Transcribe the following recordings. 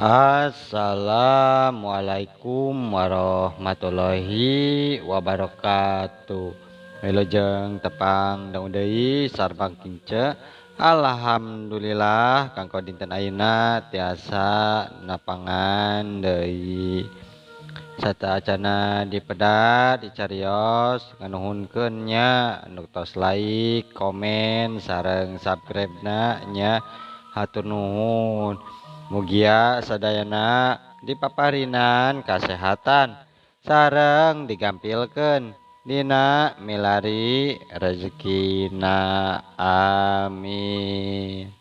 Assalamualaikum warahmatullahi wabarakatuh. Wilujeng tepang dangu deui sareng kince. Alhamdulillah kanggo dinten ayeuna tiasa napangan deui. Sateuacana dipeda dicarios nganuhunkeun nya nu tos like, komen, sareng subscribe-na nya hatur nuhun. Mugia sadayana dipaparinan kasehatan sareng digampilkeun dina milari rezekina, amin.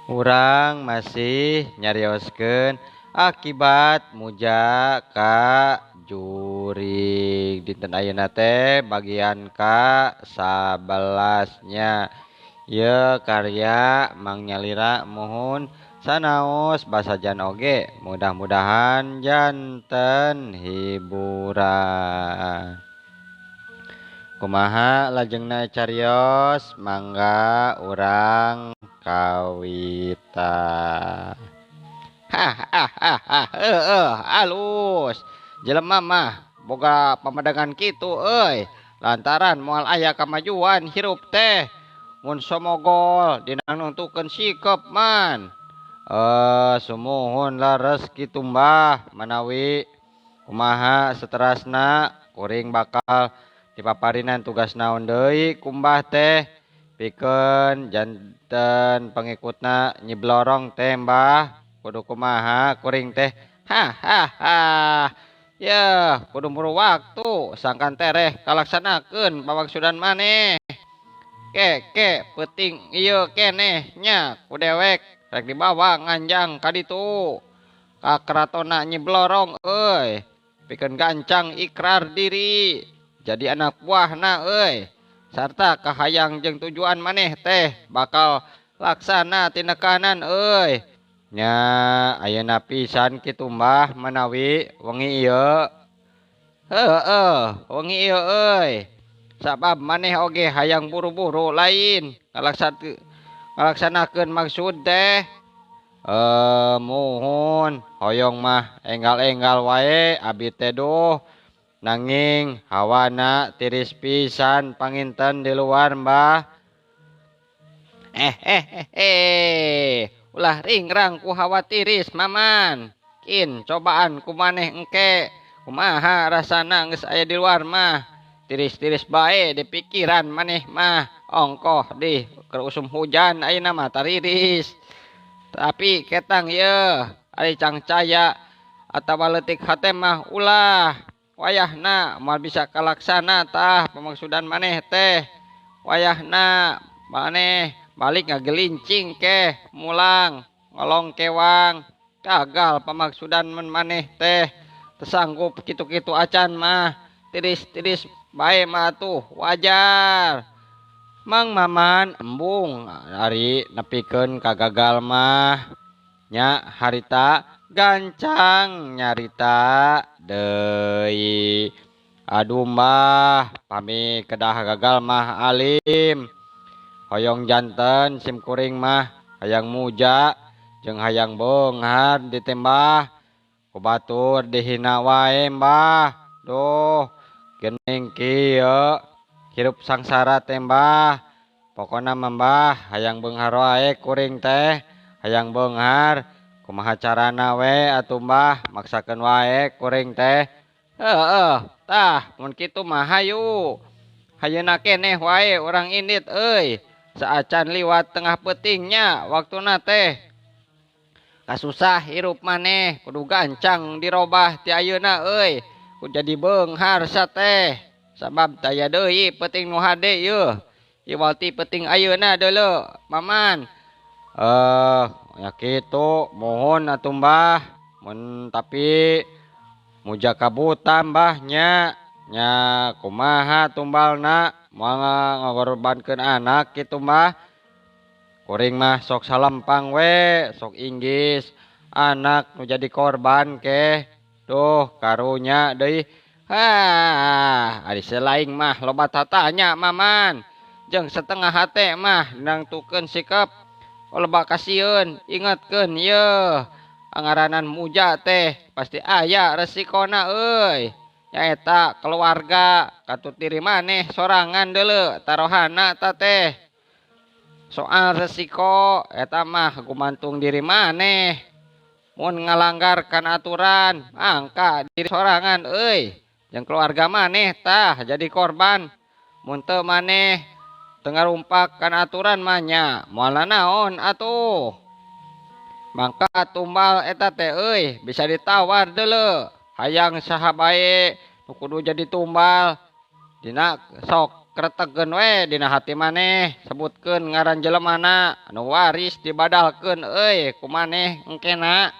Urang masih nyarioskeun akibat muja ka jurig dinten ayeuna teh bagian ka 11 nya. Ieu karya Mang Nyalira muhun sanaos basajan oge mudah-mudahan janten hiburan. Kumaha lajengna carios mangga urang kawitan. Hahaha heueuh alus jelema mah boga pamadegan kitu euy lantaran moal aya kamajuan hirup teh. Mun somogol dina nungtukeun sikep man. Sumuhun leres kitu mbah manawi kumaha seterasna kuring bakal dipaparinan tugas naon deui ku mbah teh pikeun janten pengikutna Nyi Blorong teh mbah kudu kumaha kuring teh. Hahaha yeuh kudu muru waktu sangkan tereh kalaksanakeun pamangsudan maneh. Ke ke peuting ieu keneh nya ku dewek rek dibawa nganjang ka ditu ka karatonna Nyi Blorong euy pikeun gancang ikrar diri jadi anak buahna euy sarta kahayang jeung tujuan maneh teh bakal laksana tinekanan euy nya ayeuna pisan kitu mbah manawi wengi ieu heueuh wengi ieu euy sabab maneh oge hayang buru-buru lain ngalaksanakeun maksud teh. Muhun hoyong mah enggal-enggal wae abi teh duh nanging hawana tiris pisan panginten di luar mbah. Ulah ringrang ku hawa tiris maman kin cobaan ku maneh engke kumaha rasana geus aya di luar mah. Tiris-tiris bae di pikiran maneh mah ongkoh di keur usum hujan ayeuna mah tariris. Tapi ketang yeuh ari cangcaya atawa leutik hate mah ulah wayahna moal bisa kalaksana tah pamaksudan maneh teh. Wayahna maneh balik ngagelincing keh mulang ngolong kewang gagal pamaksudan mun maneh teh tesanggup kitu-kitu acan mah tiris-tiris bae mah tuh wajar. Mang Maman embung ari nepikeun kagagal mah nya harita gancang nyarita deui. Aduh mbah pami kedah gagal mah alim hoyong janten sim kuring mah hayang muja jeung hayang beunghar ditembah ku batur dihina wae mbah. Duh gening kieu hirup sangsara teh mbah. Pokona mah mbah hayang beunghar wae kuring teh hayang beunghar kumaha carana we atuh mbah maksakeun wae kuring teh. Heueuh tah mun kitu mah hayu hayeuna keneh wae urang indit euy saacan liwat tengah peutingnya waktuna teh kasusah hirup maneh kudu gancang dirobah ti ayeuna euy ku jadi beunghar sateh sabab taya deui peuting nu hade yeuh iwal ti peuting ayeuna deuleu maman. Ya kitu mohon atuh mbah mun tapi muja kabuta mbah nya nya kumaha tumbalna moal ngorbankeun anak kitu mbah. Kuring mah sok salempang we sok inggis anak nu jadi korban keh. Duh karunya deui. Hah, ari selaing mah loba tatanya maman. Jeung setengah hate mah nangtukeun sikap. Loba kasieun ingetkeun yeuh angaranan muja teh pasti aya resikona euy. Nyaeta keluarga katut diri maneh sorangan deuleu tarohana ta teh. Soal resiko eta mah gumantung diri maneh. Mun ngalanggar kana aturan mangka diri sorangan euy. Jeung keluarga maneh tah jadi korban. Mun teu maneh teu ngarumpak kana aturan mah nya moal nanaon atuh. Mangka tumbal eta teh euy bisa ditawar deuleu. Hayang saha bae nu kudu jadi tumbal. Dina sok kretegeun we dina hati maneh sebutkeun ngaran jelemana anu waris dibadalkeun euy ku maneh engkena.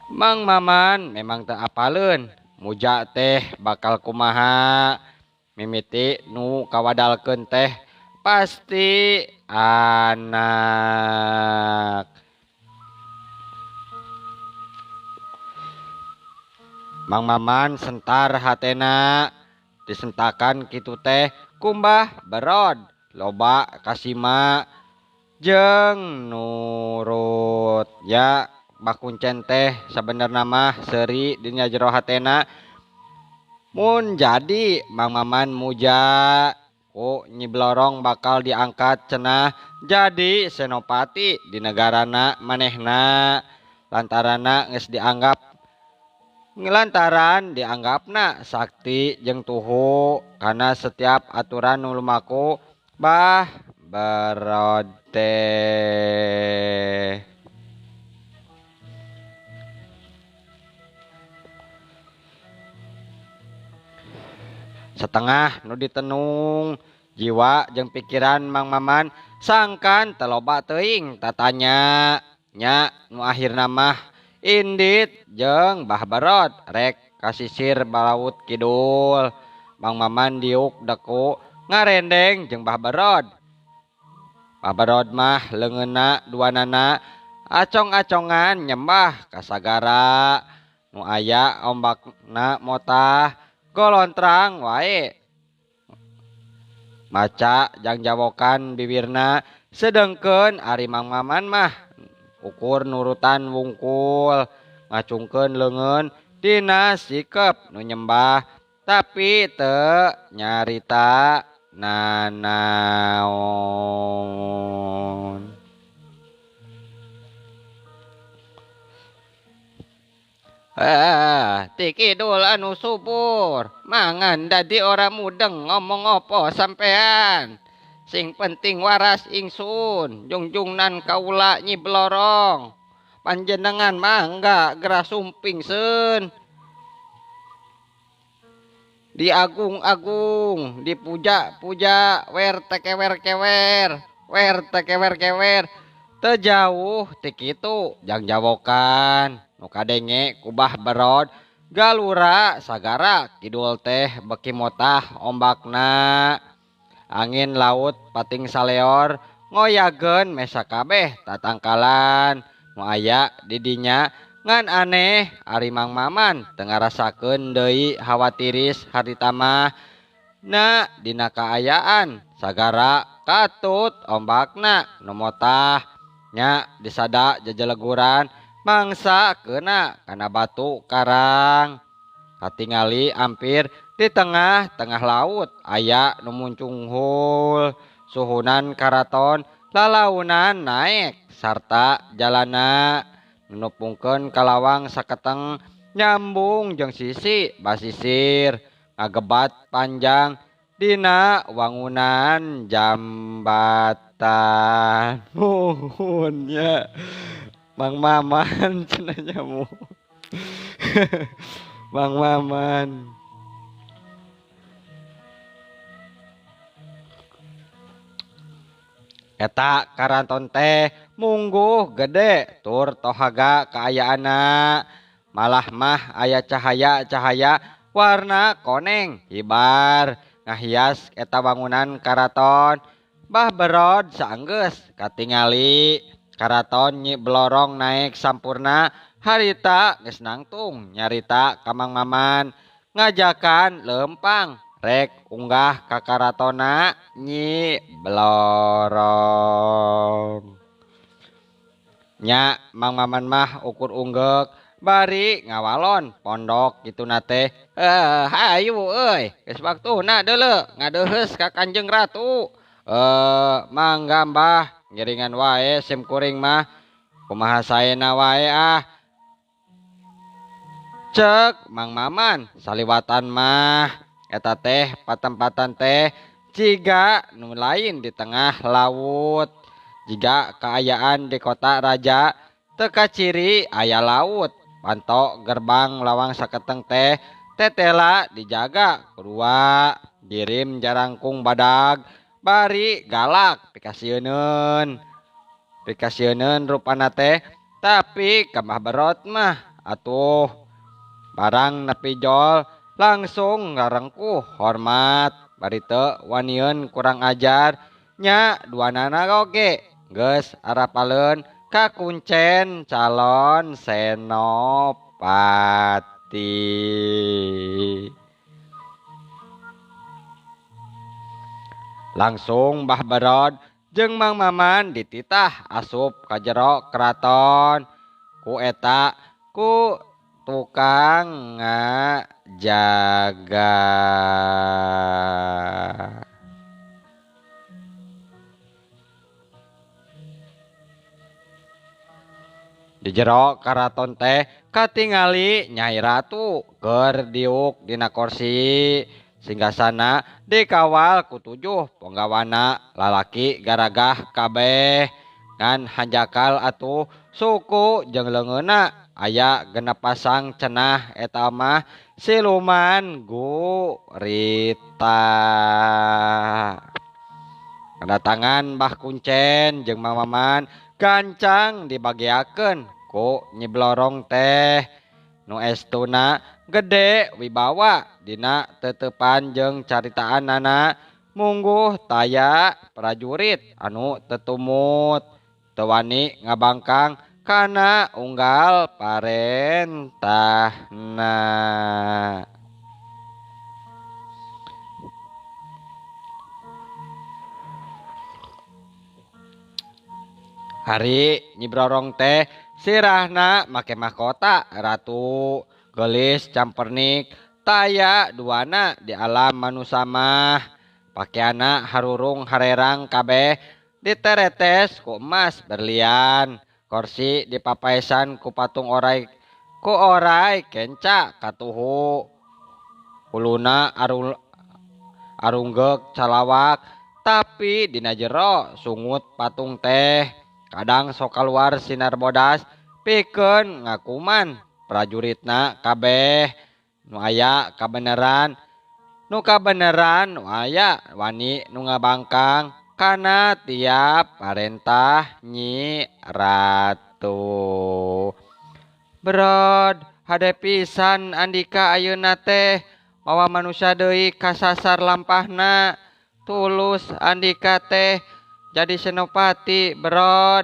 Mang Maman memang teu apaleun muja teh bakal kumaha. Mimiti nu kawadalkeun teh pasti anak. Mang Maman sentar hatena disentakan kitu teh kumbah berod loba kasima jeung nurut. Ya Bah Kuncen teh sabenerna mah seuri dina jero hatena. Mun jadi Mang Maman muja ku Nyi Blorong bakal diangkat cenah jadi senopati di negarana manehna. Lantaranna geus dianggap ngelantaran dianggapna sakti jeung tuhu karena setiap aturan nu lumaku Bah Berod teh. Setengah nu ditenung jiwa jeung pikiran Mang Maman sangkan teu loba teuing tatanya nya nu akhirna mah indit jeung Bah Berod rek kasisir balaut kidul. Mang Maman diuk deku ngarendeng jeung Bah Berod. Bah Berod mah leungeunna duanana acong-acongan nyembah ka sagara nu aya ombakna motah golontrang wae. Maca jangjawokan bibirna sedengkeun ari Mang Maman mah ukur nurutan wungkul ngacungkeun leungeun dina sikep nu nyembah tapi teu nyarita nanaon. Ti kidul anu subur mangan dadi ora mudeng ngomong opo sampean. Sing penting waras ingsun jungjungnan kaula Nyi Blorong. Panjenengan mangga gerah sumping seun. Diagung-agung, dipuja-puja, wer tekewer-kewer, wer tekewer-kewer. Teu jauh ti kitu jangjawokan. Nu kadenge ku Bah Berod galura sagara kidul teh beki motah ombakna. Angin laut pating saleor ngoyageun mesa kabeh tatangkalan nu aya di dinya ngan aneh ari Mang Maman teu ngarasakeun deui hawa tiris harita mah na dina kaayaan sagara katut ombakna nu motah nya disada jejeleguran mangsa keuna kana batu karang. Katingali ampir di tengah-tengah laut aya nu muncunghul suhunan karaton lalaunan naek sarta jalana nupungkeun kalawang saketeng nyambung jeung sisi basisir ngagebat panjang dina wangunan jambatan. Nuhun nya Mang Maman cenah nyamu. Mang Maman. Eta karanton teh mungguh gede tur tohaga kaayaanna. Malah mah aya cahaya-cahaya warna koneng hibar ngahias eta bangunan karaton. Bah Berod saenggeus katingali karaton Nyi Blorong naek sampurna harita geus nangtung nyarita ka Mang Maman ngajakan leumpang rek unggah ka karatona Nyi Blorong. Nya Mang Maman mah ukur unggeuk bari ngawalon pondok kituna teh. Hayu euy, geus waktuna deuleu ngadeuheus ka Kanjeng Ratu. Mangga Mbah, ngiringan wae sim kuring mah. Kumaha saena wae ah. Cek Mang Maman saliwatan mah eta teh patempatan teh jiga nu lain di tengah laut. Jiga kaayaan di kota raja teu kaciri aya laut. Panto gerbang lawang saketeng teh tetela dijaga kedua dirim jarangkung badag bari galak pikasieuneun. Pikasieuneun rupana teh tapi ka Mbah Berot mah atuh barang nepi jol langsung ngarengkuh hormat bari teu wanieun kurang ajar nya duanana oge geus arapaleun ka kuncen calon senopati. Langsung Mbah Berot jeung Mang Maman dititah asup ka jero keraton ku eta ku tukang ngajaga. Di jero karaton teh katingali Nyai Ratu keur diuk dina kursi singgasana dikawal ku 7 ponggawana lalaki garagah kabeh ngan hanjakal atuh suku jeung leungeunna aya 6 pasang cenah eta mah siluman gurita. Kedatangan Mbah Kuncen jeung Mang Maman gancang dibagiakeun ku Nyi Blorong teh nu estuna gede wibawa dina tetepan jeung caritaanana mungguh taya prajurit anu tetumut teu wani ngabangkang kana unggal parentahna. Hari Nyi Blorong teh sirahna make mahkota ratu gelis campernik taya duana di alam manusa mah pakeana harurung harerang kabeh diteretes ku emas berlian kursi dipapaesan ku patung orai ku orai kenca katuhu huluna arunggeuk calawak tapi dina jero sungut patung teh kadang sok kaluar sinar bodas pikeun ngakuman prajuritna kabeh nu aya kabeneran nu kabeneran nu aya wani nu ngabangkang kana tiap parentah Nyi Ratu. Brod hade pisan andika ayeuna teh mawa manusia deui kasasar lampahna tulus andika teh jadi senopati Brod.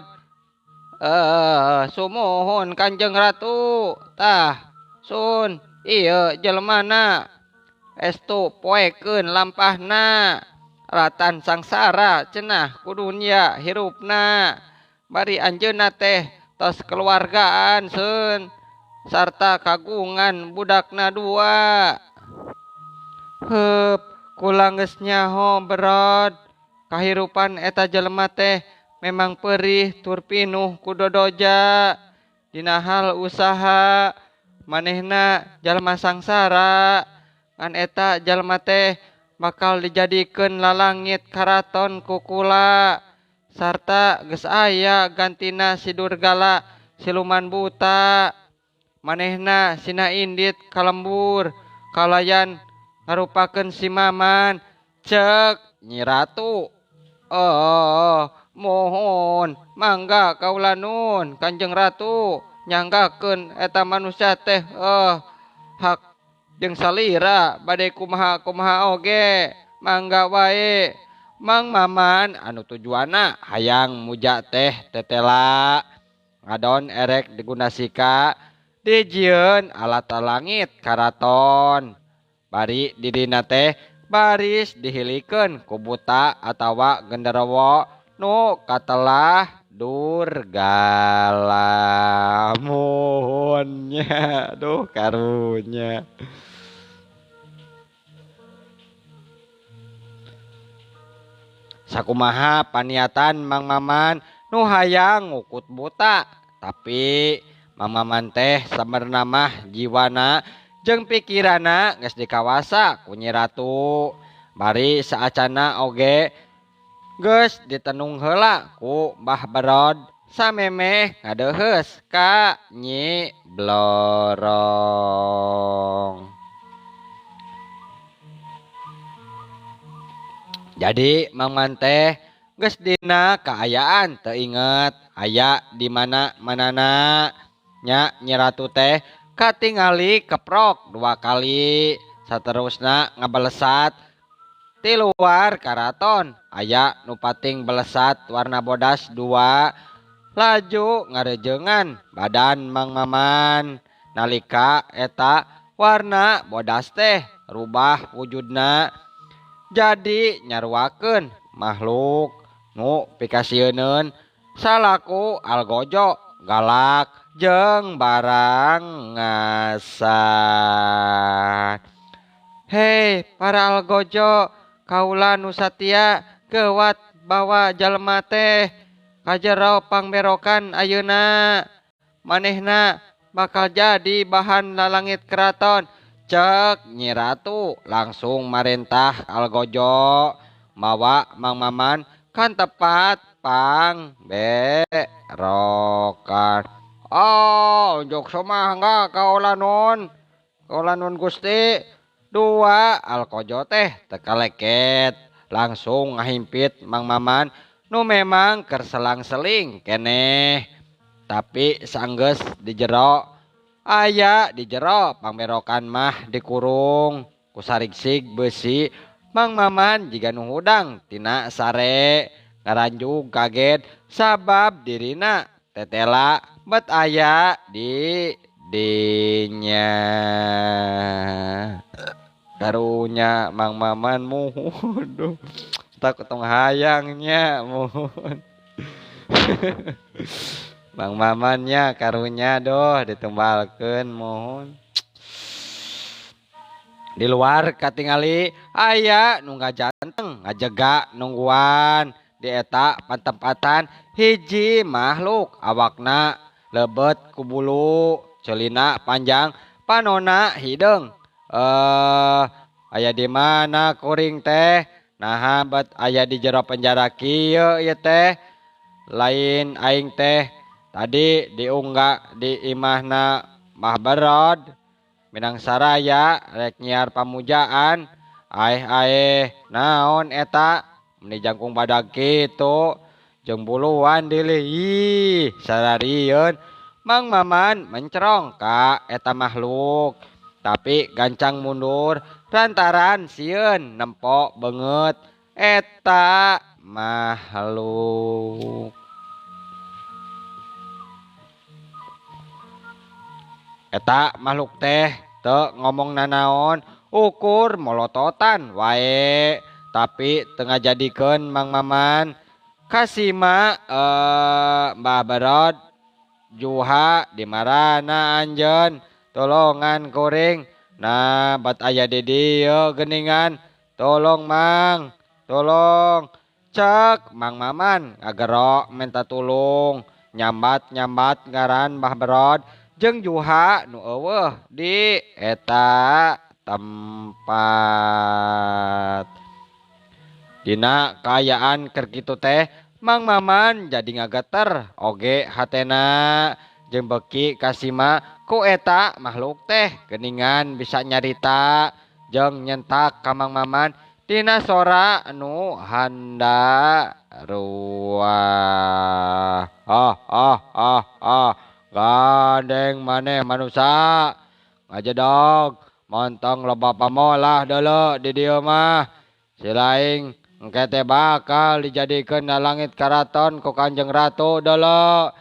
Sumuhun Kanjeng Ratu tah sun ieu jelemana estu poekeun lampahna ratan sangsara cenah ku dunya hirupna bari anjeunna teh tos keluargaan sun sarta kagungan budakna 2. Heup kula geus nyaho Brod kahirupan eta jelema teh memang perih tur pinuh ku dodoja dina hal usaha manehna jalma sangsara ngan eta jalma teh bakal dijadikeun lalangit karaton ku kula sarta geus aya gantina si Durgala siluman buta manehna sina indit kalembur kalayan ngarupakeun si Maman. Cek Nyi Ratu. Oh, mohon mangga kaula nun Kanjeng Ratu nyanggakeun eta manusia teh hak jeung salira bade kumaha kumaha oge mangga wae. Mang Maman anu tujuanna hayang muja teh tetela ngadon erek digunasika dijieun alat langit karaton bari dirina teh baris dihilikeun ku buta atawa genderowo nu katelah durgala. Caur galamunnya. Aduh karunya. Sakumaha paniatan Mang Maman nu hayang ngukut buta, tapi Mang Maman teh sabenerna mah jiwana jeung pikirana geus dikawasa ku Nyi Ratu. Bari saacana oge geus ditenung heula ku Mbah Berod samemeh ngadeuheus ka Nyi Blorong. Jadi Mang Maman teh geus dina kaayaan teu inget aya di mana manana. Nya Nyi Ratu teh katingali keprok 2 kali, saterusna ngabelesat ti luar karaton. Aya nu pating belesat warna bodas 2 laju ngarejengan badan Mang Maman. Nalika eta warna bodas teh rubah wujudna jadi nyaruakeun makhluk nu pikasieuneun salaku algojo galak jeung barang ngasan. Hei para algojo, kaula nu satia geuwat bawa jalma teh kajero pangberokan ayeuna. Manehna bakal jadi bahan lalangit keraton. Cek Nyi Ratu langsung marentah algojo mawa Mang Maman kan tepat pangberokan. Oh, unjuk somah enggak kaula nun. Kaula nun Gusti. 2 algojo teh tekaleket langsung ngahimpit Mang Maman nu memang kerselang-seling keneh. Tapi sanggeus di jero aya di jero pangberokan mah dikurung ku sarigsig besi. Mang Maman jiga nu hudang tina sare ngaranjug kaget sabab dirina tetela bet aya di dinya. Karunya Mang Maman muhun, takut tong hayangnya muhun. Mang Mamannya karunya doh ditumbalkeun muhun. Di luar katingali aya nu ngajanteng ngajega nungguan di eta pantempatan hiji makhluk awakna lebet ku bulu, celina panjang, panona hideung. Aya di mana kuring teh? Naha bet aya di jero penjara kieu ieu teh. Lain aing teh tadi diunggah di imahna Mbah Berod Minang Saraya rek nyiar pamujaan. Aeh-aeh naon eta meni jangkung badag kitu jeung buluan dilih sararieun. Mang Maman mencerong ka eta makhluk tapi gancang mundur lantaran sieun nempo beungeut eta makhluk. Eta makhluk teh teu ngomong nanaon, ukur molototan wae, tapi teu ngajadikeun Mang Maman kasima Mbah Berod Juha di marana anjeun tolongan kuring. Nah bat aya di dieu geuningan, tolong Mang, tolong. Cek Mang Maman ngagero minta tulung, nyambat-nyambat ngaran Mbah Berod jeung Juha nu eueuh di eta tempat. Dina kaayaan keur kitu teh Mang Maman jadi ngageter oge hatena jeung beuki kasima ku eta makhluk teh geuningan bisa nyarita jeung nyentak ka Mang Maman dina sora nu handa ruah. Ah ah ah ah, gandeng maneh manusa ngajedog montong loba pamolah deuleu di dieu mah. Silaing engke teh bakal dijadikeun na langit karaton ku Kanjeng Ratu deuleu.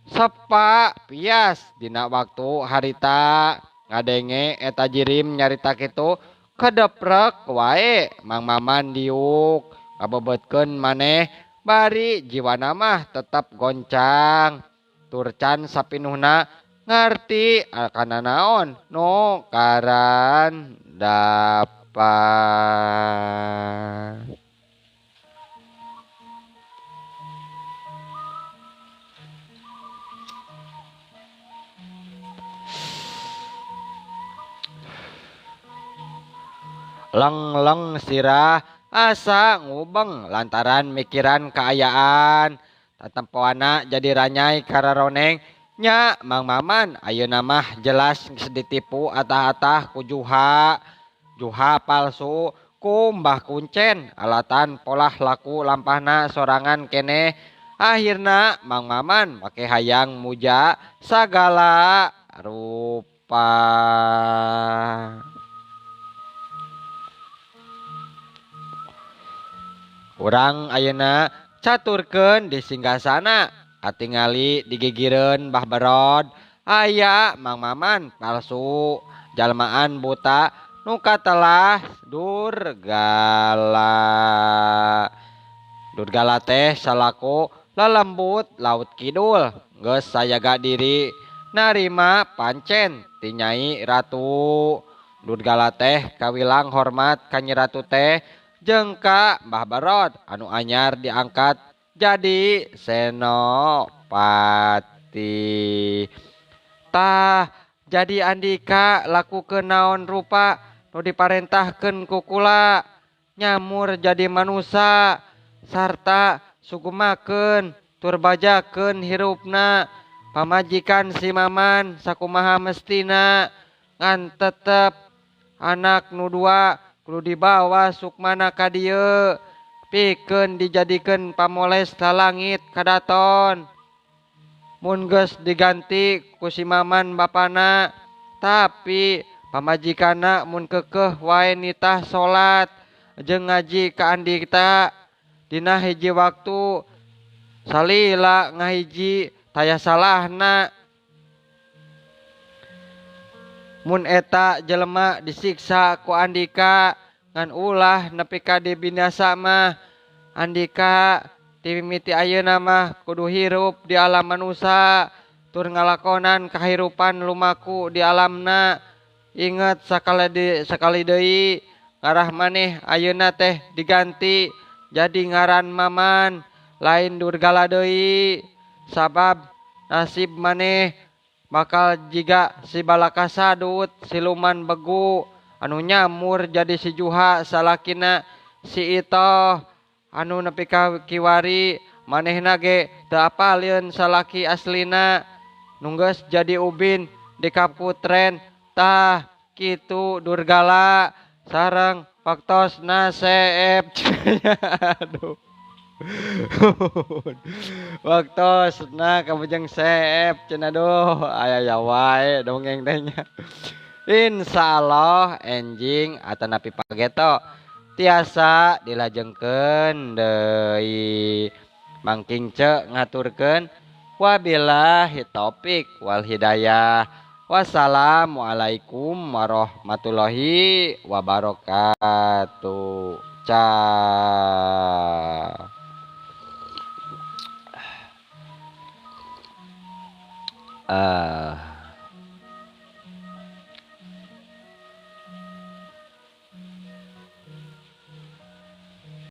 Sepa pias dina waktu harita ngadenge eta jirim nyarita kitu kedeprek wae Mang Maman diuk ngabebetkeun maneh Bari jiwana mah tetep goncang tur can sapinuhna ngarti kana naon nu karandapan. Lengleng sirah asa ngubeng lantaran mikiran kaayaan tatempoana jadi ranyai kararoneng nya Mang Maman ayeuna mah jelas geus ditipu atah-atah ku Juha. Juha palsu ku Mbah Kuncen alatan polah laku lampahna sorangan keneh. Akhirna Mang Maman make hayang muja sagala rupa. Urang ayeuna caturkeun di singgasana katingali digigireun Mbah Berod aya Mang Maman palsu jalmaan buta nu katelah Durgala. Durgala teh salaku lelembut laut kidul geus sayaga diri narima pancen ti Nyai Ratu. Durgala teh kawilang hormat ka Nyi Ratu teh jeung ka Mbah Berod anu anyar diangkat jadi senopati. Tah jadi andika lakukeun naon rupa nu diparentahkeun ku kula nyamur jadi manusa sarta sugumakeun tur bajakeun hirupna pamajikan si Maman sakumaha mestina ngan tetep anak nu dua kudu dibawa sukmana ka dieu pikeun dijadikeun pamoles langit kadaton. Mun geus diganti ku si Maman bapana tapi pamajikanna mun keukeuh wae nitah salat jeung ngaji ka andika dina hiji waktu salila ngahiji taya salahna. Mun eta jelema disiksa ku andika ngan ulah nepi ka dibinasa mah. Andika ti mimiti ayeuna mah kudu hirup di alam manusa tur ngalakonan kahirupan lumaku di alamna. Inget sakali deui ngarah maneh ayeuna teh diganti jadi ngaran Maman lain Durgala deui sabab nasib maneh bakal jiga si Balaka Sadut siluman begu anu nyamur jadi si Juha salakina si Itoh anu nepi ka kiwari manehna ge teu apaleun salaki aslina nu geus jadi ubin di kaputren. Tah kitu Durgala sareng waktosna seep. Aduh. Waktosna kabujeng seep cenah duh aya ya wae dongeng teh nya. Insyaallah enjing atanapi pageto tiasa dilajengkeun deui. Mangking ce ngaturkeun wabillahi taufik wal hidayah. Wassalamualaikum warahmatullahi wabarakatuh. Ciao.